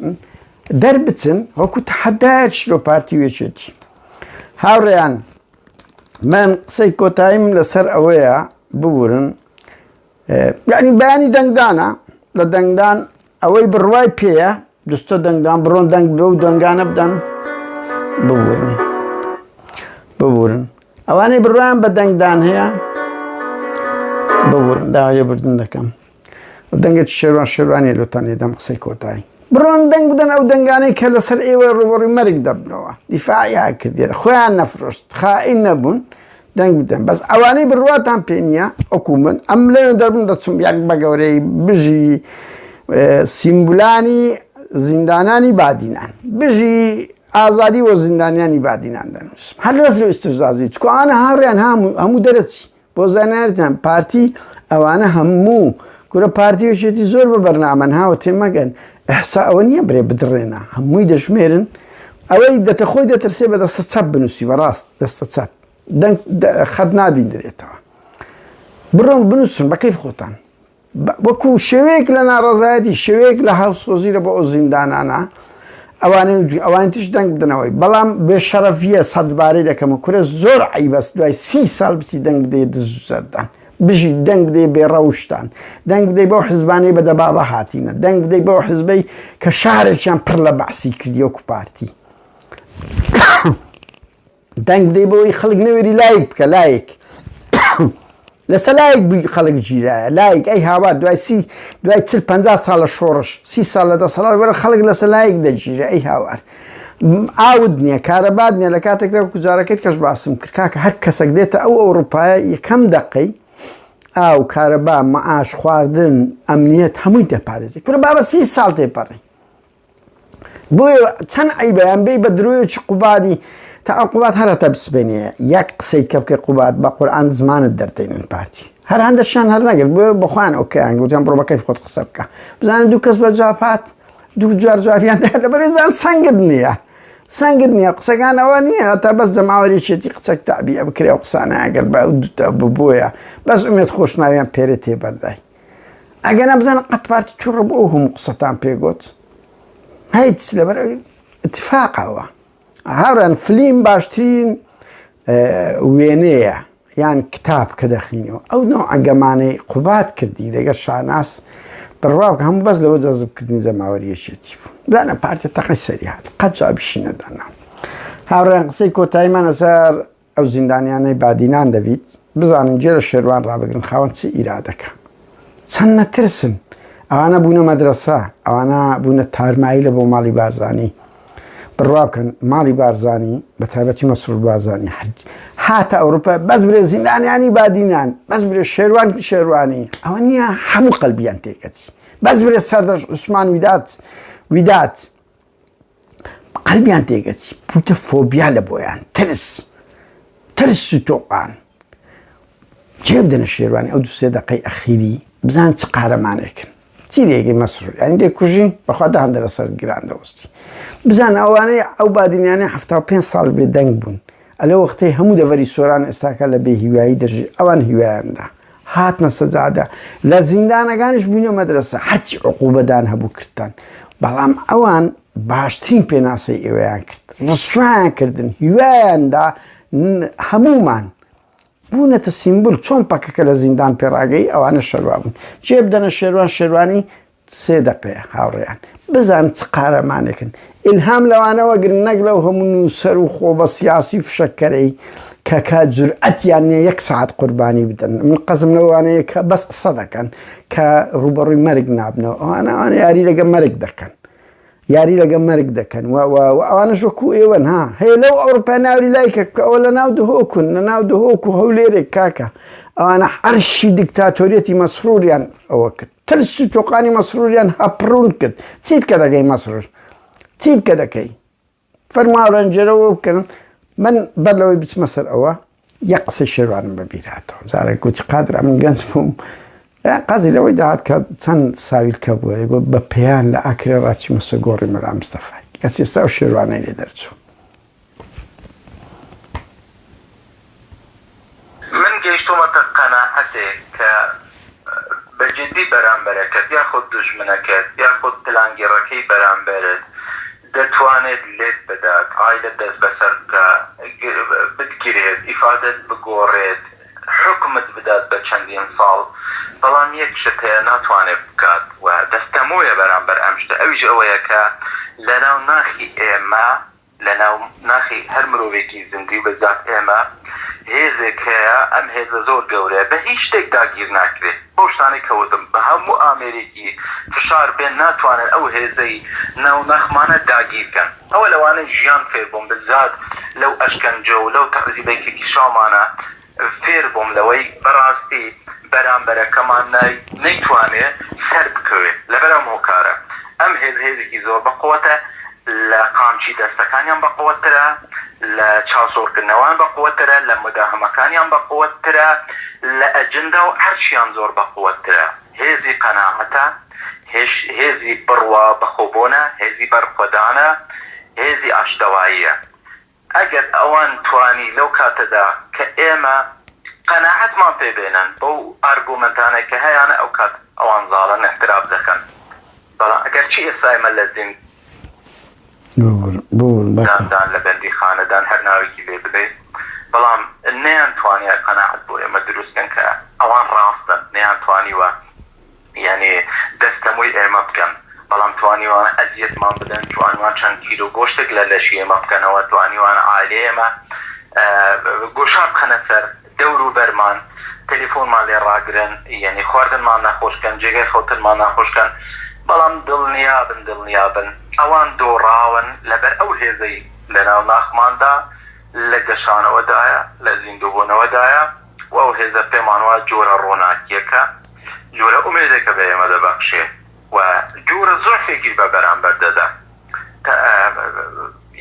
دەربچن وەکو تەحەدایەک شلۆ پارتی وێچێتی هاوڕێیان من قسەی کۆتاییم لەسەر ئەوەیە ببورن یعنی بەیانی دەنگدانە لە دەنگدان ئەوەی بڕوای پێیە دستە دەنگدان بڕۆن دەنگ بەو دەنگانە بدەن ببورن ببورن ئەوانەی بڕوایان بە دەنگدان هەیە ببورن داوای لێبوردن دەکەم دەنگێکی شێروان شێروانی لۆتان دەم قسەی کۆتایی بڕۆن دەنگ بدەن ئەو دەنگانەی کە لەسەر ئێوە ڕوبەڕووی مەرگ دەبنەوە دیفاعیان کردێ خۆیان نەفرۆشت خائین نەبوون دەنگ بدەن بەس ئەوانەی بڕواتان پێ نییە وەکو من ئەم لەوێ دەربم دەچم یەک بە گەورەی بژی سیمبولانی زیندانانی بادینان بژی ئازادی بۆ زیندانیانی بادینان دەنووسم هەر لەسەر ئیستفزازی چکۆ ئەوانە هاوڕێیان هەموو دەرەچی بۆ زانیاریتان پارتی ئەوانە هەموو کورە پارتی یەکێتی زۆر بە بەرنامەن هاوە تێمەگەن ئەحسا ئەوە نییە برێ بدڕێنە هەمووی دەژمێرن ئەوەی دەتە خۆی دەترسێ بە دەستە چەپ بنووسی بەڕاست دەستە چەپ دەنگ خەت نابیندرێتەوە بڕۆن بنووسن بە کەیف خۆتان وەکو شێوەیەک لە ناڕەزایەتی شێوەیەک لە هاوسۆزی لە بۆ ئەو زیندانانە ئەوانەی ئەوانی تش دەنگ بدەنەوەی بەڵام بێ شەرەفیە سەدبارەی دەکەمە کورە زۆر عیبەس دوای سی ساڵ بچی دەنگ بدەی دز و زەردان بژی دەنگ بدەی بێ ڕەوشتان دەنگ بدەی بەو حزبانەی بە دەبابە هاتینە دەنگ بدەی بەو حزبەی کە شارێکیان پڕ لە بەعسی کردی وەکو پارتی دەنگ بدەی بەوەی خەڵک نەوێری لایک بکە لایک لەسەر لایک بووی خەڵک گیرایە لایک ئەی هاوار دوای سی دوای چل پ ساڵە شۆڕش سی ساڵ لە دەسەڵات وەرە خەڵک لەسەر لایک دەگیرە ئەی هاوار. ئاوت نییە کارەبات نییە لە کاتێکدا وەکو جارەکەت کەش باسم کرد کاکە هەر کەسێک دێتە ئەو ئەوروپایە یەکەم دەقەی ئاو کارەبا معاش خواردن ئەمنیەت هەمووی دەپارێزی کورە بابە سی ساڵ تێپەڕی بۆیە چەند عیبەیان بێ بە درۆیەکی قوبادی تا ئەو قوباد هەر هەتا بسبێنێ یەک قسەی کە بکەی قوباد بە قورئان زمانت دەردەینن پارتی هەر هەندەشیان هەر نەگرت بۆیە بەخۆیان ئۆکەیان گوتیان بڕۆ بە کەیف خۆت قسە بکە بزانە دوو کەس بە جواب هات دوو جار جوابیان دا لەبەر زان سەنگت نییە سەنگت نییە قسەکان ئەوە نییە تا بەس جەماوەرێکێتی قسەک تابیە بکرێ و قسانە ئەگەر بە بۆیە بەس ئومێد خۆشناویان پێرێ تێبەردای ئەگەنا بزانە قەت پارتی توڕە بۆ ئەو هەموو قسەتان پێگوت هیچ لەبەر ئەوی اتفاقەوە هاوڕێن فلیم باشترین وێنەیە یان کتاب کە دەخینەوە ئەو نوع ئەگەمانەی قوبات کردی لەگەر شاناس بڕوا بکە هەموو بەس لەوە جەزبکردنی جەماوەری یەکێتی بوو بزانە پارتی تەقەی سەری هات قەت جوابیشی نەدانا هاوڕێیان قسەی کۆتاییمان لەسەر ئەو زیندانیانەی بادینان دەبیت بزانن گوێ لە شێروان ڕابگرن خاوەن چ ئیرادەکە چەند نەترسن ئەوانە بوونە مەدرەسە ئەوانە بوونە تارمایی لە بۆ ماڵی بارزانی بڕوا بکەن ماڵی بارزانی بە تایبەتی مەسرور بارزانی حەج هاتە ئەوروپا بەس برێ زیندانیانی بادینان بەس برێ شێروان شێروانی ئەوە نییە هەموو قەلبیان تێکەچی بەس برێ سەردەش عوسمان ویدات ویدات قەلبیان تێگەچی بووتە فۆبیا لە بۆیان ترس ترس و تۆقان جێ بدەنە شێروانی ئەو دوسێ دەقەی ئەخیری بزان چ قارەمانێکن چی لێگەی مەسرور یانی دەیکوژی بەخوا دە هەندە لەسەرت گران دەوەستی بزانە ئەوانەی ئەو بادینیانەی 75 ساڵ بێ دەنگ بوون ئەلە وەختەی هەموو دەڤەری سۆران ئێستاکە لە بێ هیوایی دەژی ئەوان هیوایاندا هاتنە سەجادە لە زیندانەکانیش بووینە مەدرسە هەرچی عقوبەدان هەبوو کردتان بەڵام ئەوان باشترین پێناسەی ئێوەیان کرد ڕسوایان کردن هیوایاندا هەمومان بوونەتە سیمبول چۆن پەکەکە لە زیندان پێڕاگەی ئەوانە شەروا بوون جێ بدەنە شێروان شێروانی سێ دەقەیە هاوڕێیان بزان چ قارەمانێکن ئیلهام لەوانەوە گرن نەک لەو هەموو نووسەر و خۆ بە سیاسی فشەکەرەی کە کە جورئەتیان نییە یەک سەعات قوربانی بدەن من قەزم لەوانەیە کە بەس قسە دەکەن کە ڕووبەڕووی مەرگ نابنەوە ئەوانە ئەوانە یاری لەگە مەرگ دەکەن یاری لەگە مەرگ دەکەن و ئەوانەش وەکو ئێوەن ها هەیە لەو ئەوروپا ناوری لایکە کە ئەوە لە ناو دهۆکون لە ناو دهۆک و هەولێرێک کاکە ئەوانە عەرشی دیکتاتۆریەتی مەسروریان ئەوە کرد ترس و تۆقانی مەسروریان هەپڕون کرد چیت کە دەگەی مەسرور چیت کە دەکەی فەرماڕەنجەرەوە بکەن من بەر لەوەی بچمە سەر ئەوە یەک قسەی شێروانم بەبیر هاتەوە جارێک گوتی قادر ئەمن گەنج بووم قازی لەوەی داهات کە چەند ساویلکە بووە گوت بە پێیان لە ئاکرێ ڕاچیمە سەر گۆڕی مەلا مستەفای کەچی ئێستا ئەو شێروانەی لێ دەرچوو. من گەیشتوومەتە قەناعەتێک کە بە جدی بەرامبەرەکەت یاخود دوژمنەکەت یاخود پلانگێڕەکەی بەرامبەرت دەتوانێت لێت بدات، عایلەت دەستبەسەر بکا، بتگرێت، ئیفادەت بگۆڕێت، حوکمت بدات بە چەندین ساڵ، بەڵام یەک شت هەیە ناتوانێت بکات و دەستەمۆیە بەرامبەر ئەم شتە، ئەویش ئەوەیە کە لەناو ناخی ئێمە، لەناو ناخی هەر مرۆڤێکی زیندوو بەزات ئێمە هێزێک هەیە، ئەم هێزە زۆر گەورەیە، بە هیچ شتێک داگیر ناکرێت، بەو شتانەی کە وتم، بە هەموو ئامێرێکی فشار بێن ناتوانن ئەو هێزەی ناو ناخمانە داگیر کەن. ئەوە لەوانەی ژیان فێر بووم، بزات لەو ئەشکەنجە و لەو تەعزیبەی کە کیشاومانە فێر بووم لەوەی بەڕاستی بەرامبەرەکەمان نەیتوانێ سەر بکەوێ لەبەر ئەم هۆکارە ئەم هێز هێزێکی زۆر بەقوەتە لە قامچی دەستەکانیان بەقوەتترە لە چاوسۆرکردنەوەیان بەقوەتترە لە مداهەمەکانیان بەقوەتترە لە ئەجندا و هەرچیان زۆر بەقوەتترە هێزی قەناعەتە هێزی بڕوا بەخۆبوونە هێزی بەرخۆدانە هێزی ئاشتەواییە ئەگەر ئەوان توانی لەو کاتەدا کە ئێمە قەناعەتمان پێ بێنن بەو ئارگومەنتانەی کە هەیانە ئەو کات ئەوان زاڵن ئیعتراف دەکەن بەڵام ئەگەر چی ئێستا ئێمە لە زینداندان لە بەندیخانەدان هەر ناوێکی لێ بدەیت بەڵام نەیان توانیە قەناعەت بۆ ئێمە دروست کەن کە ئەوان ڕاستن نەیان توانیوە یانی دەستەمۆی ئێمە بکەن بەڵام توانیوانە ئەزیەتمان بدەن توانیوان چەند کیلۆ گۆشتێک لە لەشی ئێمە بکەنەوە توانیوانە عایلەی ئێمە گۆشار بخەنە سەر دەور و بەرمان تەلەفۆنمان لێ ڕاگرن یانی خواردنمان ناخۆش کەن جێگای خەوتنمان ناخۆش کەن. بەڵام دڵنیابن دڵنیابن ئەوان دۆڕاون لەبەر ئەو هێزەی لەناو ناخماندا لە گەشانەوەدایە، لە زیندووبوونەوەدایە و ئەو هێزە پێمان وایە جۆرە ڕووناکییەکە، جۆرە ئومێدێکە بە ئێمە دەبەخشێ و جۆرە زوعفێکیش بە بەرامبەر دەدا.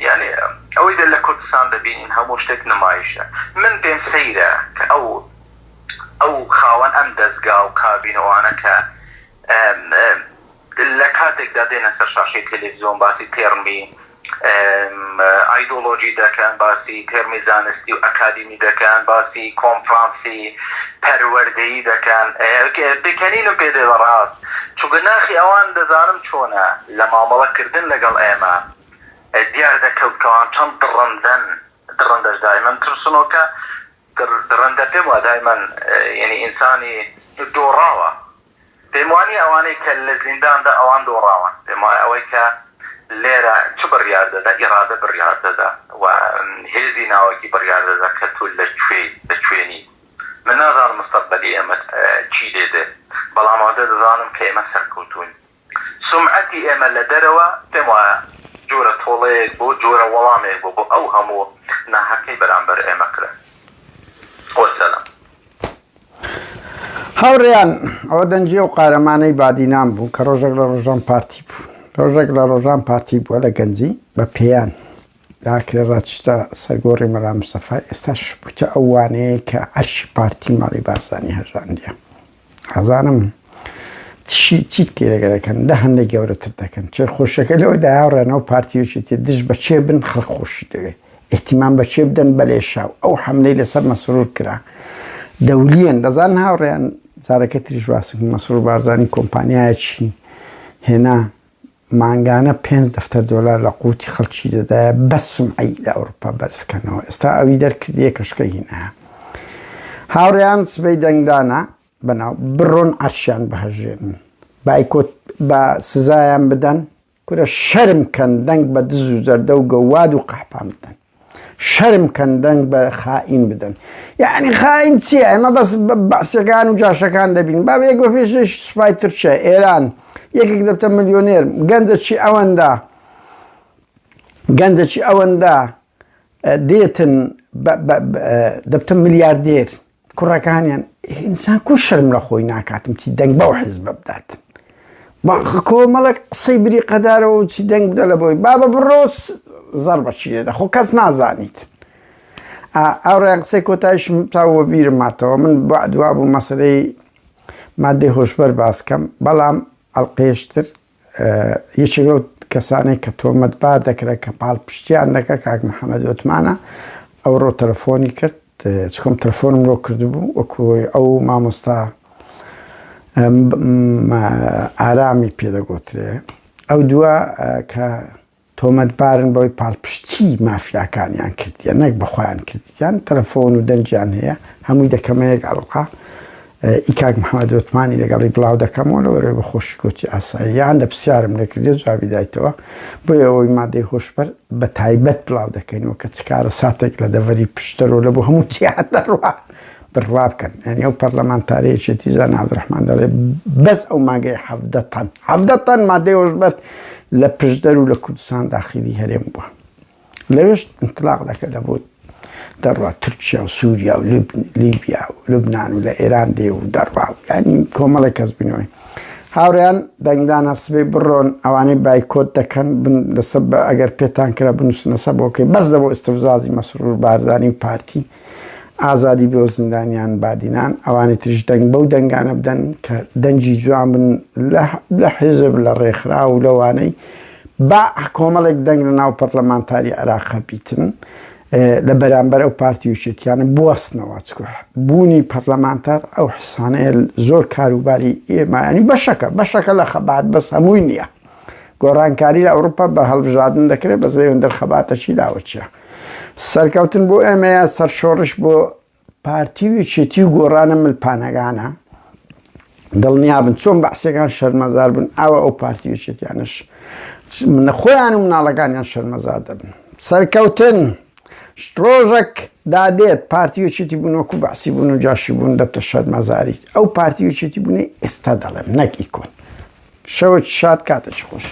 یانی ئەوەی لە کوردستان دەبینین هەموو شتێک نمایشە. من پێم سەیرە کە ئەو ئەو خاوەن ئەم دەزگا و کابینە و ئەوانە کە لە کاتێکدا دێنە سەر شاشەی تەلەفزیۆن باسی تێرمی ئایدۆلۆژی دەکەن، باسی تێرمی زانستی و ئەکادیمی دەکەن، باسی کۆنفرانسی پەروەردەیی دەکەن، پێکەنینم پێ دێ بەڕاست، چونکە ناخی ئەوان دەزانم چۆنە لە مامەڵە کردن لەگەڵ ئێمە دیار دەکەوت کە ئەوان چەند دڕندەن، دڕندەش دایمەن ترسنۆکە، دڕندە پێم وایە دایمەن یەنی ئینسانی دۆڕاوە. پێم وانیە ئەوانەی کە لە زینداندا ئەوان دۆڕاون، پێم وایە ئەوەی کە لێرە چ بڕیار دەدا ئیڕادە بڕیار دەدا و هێزی ناوەکی بڕیار دەدا کە تۆ لە کوێی لە کوێ نیت. من نازانم مستەقبەلی ئێمە چی لێ دێ بەڵام ئەوەندە دەزانم کە ئێمە سەرکەوتووین. سومعەتی ئێمە لە دەرەوە پێم وایە جۆرە تۆڵەیەک بوو، جۆرە وەڵامێک بوو بۆ ئەو هەموو ناهەقیەی بەرامبەر ئێمە کرا. وەسەلام. هاوڕێیان ئەوە دەنگی ئەو قارەمانەی بادینان بوو کە ڕۆژێک لە ڕۆژان پارتی بوو ڕۆژێک لە ڕۆژان پارتی بووە لە گەنجی بە پێیان لاکرێ ڕاچتە سەرگۆڕی مەلا مستەفا ئێستاش بووتە ئەو وانەیە کە عەرشی پارتی ماڵی بارزانی هەژاندیە ئازانم چی چیت پێ دەکەن دە هەندێک گەورەتر دەکەن چێ خۆشەکە لەوەدا هاوڕێنەوە پارتیەکی دژ بە چێ بن خەڵک خۆشی دەوێت ئیهتیمام بە کێ بدەن بە لێشاو ئەو حەملەی لەسەر مەسرور کرا دەولیەن دەزان هاوڕێیان جارەکە تریش باسم مەسرور بارزانی کۆمپانیایەکی هێنا مانگانە پێنج دەفتەر دۆلار لە قوتی خەڵکی دەدایە بەس سمعی لە ئەوروپا بەرزکەنەوە ئێستا ئەوی دەرکردیە کەشکە هینایە هاوڕێیان سبەی دەنگدانە بەناو بڕۆن عەرشیان بهەژێنن بایکۆت بە سزایان بدەن کورە شەرم کەن دەنگ بە دز و زەردە و گەواد و قەحپان بدەن شەرم کەن دەنگ بە خائین بدەن یعنی خائین چییە ئێمە بەس بەعسەکان و جاشەکان دەبین با یەک بە پێشش سوپای تورکیا ئێران یەکێک دەبتە ملیۆنێر گەنجەکی ئەوەندە گەنجەکی ئەوەندە دێتن دەبتە ملیاردێر کوڕەکانیان ئینسان کو شەرم لە خۆی ناکاتم چی دەنگ بەو حزبە بدات کۆمەڵێک قسەی بریقەدارەوە چی دەنگ بدە لە بۆی بابە بڕۆ زەڕ بەچی لێدە خۆ کەس نازانیت ئەوڕیان قسەی کۆتایشم تا وەبیرم ماتەوە من دوا بوو مەسلەی مادەی هۆشبەر باسکەم بەڵام ئەڵقێشتر یەکێک لەو کەسانەی کە تۆمەتبار دەکرێت کە پاڵپشتیان دەکات کاک محەممەد عوتمانە ئەوڕۆ تەلەفۆنی کرد چکم تەلەفۆنم لۆ کردبوو وەکو ئەو مامۆستا ئارامی پێدەگوترێ ئەو دووە کە تۆمەتبارن بەوەی پاڵپشتی مافیاکانیان کردیە نەک بەخۆیان کردیان تەلەفۆن و دەنگیان هەیە هەمووی دەکەمە یەک ئەڵقە ئی کاک محەممەد وتمانی لەگەڵی بڵاو دەکەمەوە لەوەرەوەی بە خۆشی گوتی ئاسایی یان لە پرسیارم لێکردێ جوابی دایتەوە بۆیە ئەوەی مادەی هۆشبەر بە تایبەت بڵاو دەکەینەوە کە چ کارەساتێک لە دەڤەری پشتەرۆ لە بۆ هەموو تیان دەڕوا بڕوا بکەن یعنی ئەو پەرلەمانتارەی یەکێتی زانا عەبدولڕەحمان دەڵێ بەس ئەو ماگەی حەڤدە تەن حەڤدە تەن مادەی هۆشبەر لە پشدەر و لە کوردستان داخلی هەرێم بووە لەوێش انطلاق دەکە لە بۆ دەڕوا تورکیا و سووریا و لیبیا و لوبناان و لە ئێران دێ و دەڕوا و ینی کۆمەڵێک کەس بینەوەی هاوڕێیان دەنگدانە سبەی بڕۆن ئەوانەی بایکۆت دەکەن بن لەسەر ئەگەر پێتان کرا بنووسنە سەر بۆکەی بەس دەبۆ ئیستفزازی مەسرور بارزانی و پارتی ئازادی بۆ زیندانیان بادینان ئەوانی تریش دەنگ بەو دەنگانە بدەن کە دەنگی جوان بن لە حیزب لە ڕێکخراو و لەوانەی با کۆمەڵێک دەنگ لە ناو پەرلەمانتاری عێراق بیتن لە بەرامبەر ئەو پارتی وشێتیانە بوەستنەوە چکو بوونی پەرلەمانتار ئەو حسانەیە زۆر کاروباری ئێمە ینی بەشەکە بەشەکە لە خەبات بەس هەمووی نییە گۆڕانکاری لە ئەوروپا بە هەڵبژاردن دەکرێت بەس لەوێندەر خەباتەکی لاوەچیە سەرکەوتن بۆ ئێمەیە سەرشۆڕش بۆ پارتی و یەکێتی و گۆڕانە ملپانەکانە دڵنیابن چۆن بەعسیەکان شەرمەزار بن ئاوا ئەو پارتی و یەکێتیانش خۆیان و مناڵەکانیان شەرمەزار دەبن سەرکەوتن ڕۆژێک دادێت پارتی یەکێتی بوون وەکو بەعسی بوون و جاشی بوون دەبتە شەرمەزاری ئەو پارتی یەکێتی بوونی ئێستا دەڵێم نەک ئیکۆن. شەوت شاد کاتێکی خۆش.